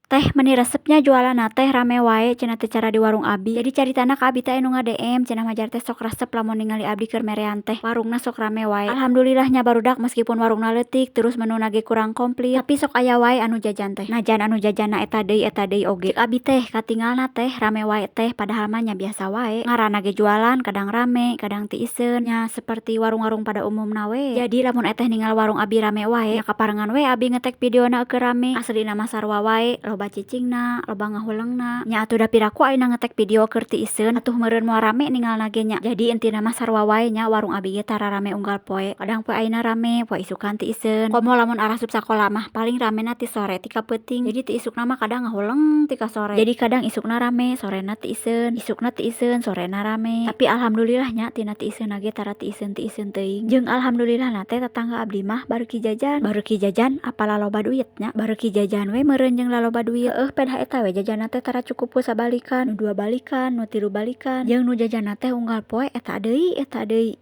Teh, meni resep nya jualanna teh, rame wae cenah teu cara di warung abi. Jadi caritana ka abi teh aya nu nga DM cenah majar teh sok resep lamun ningali abdi keur merean teh, warungna sok rame wae. Alhamdulillah nya, barudak, meskipun warungna leutik, terus menuna ge kurang komplit, tapi sok aya wae anu jajan teh, najan anu jajanna eta deui, eta deui oge. Cek abi teh katingalna teh rame wae teh, padahal mah nya biasa wae, ngaranna ge jualan, kadang rame kadang tiiseun, nya seperti warung-warung pada umumna we. Jadi lamun eteh ningal warung abi rame wae, nya kaparengan we abi ngetek videona keur rame, aslina mah sarua wae, loba cicingna, loba ngahulengna, nya atuh da piraku ayeuna ngetek video keur tiiseun atuh meureun moal rame ningalna ge nya. Jadi intina mah sarua wae nya, warung abi ge tara rame unggal poe, kadang poe ayeuna rame, poe isukan tiiseun. Komo lamun arasup sakola mah paling ramena ti sore ti ka peuting, jadi ti isukna mah kadang ngahuleng ti ka sore. Jadi kadang isukna rame, sorena tiiseun, isukna tiiseun, sorena rame. Tapi alhamdulillah nya, tina tiiseunna ge tara tiiseun tiiseun teuing, jeung alhamdulillahna teh tetangga abdi mah bareuki jajan, bareuki jajan apa laloba duit nya, bareuki jajan we meureun jeung laloba duit, heueuh pedah eta we jajanna teh tara cukup ku sabalikan, nu dua balikan, nu tilu balikan, jeung nu jajanna teh unggal poe eta deui, eta deui.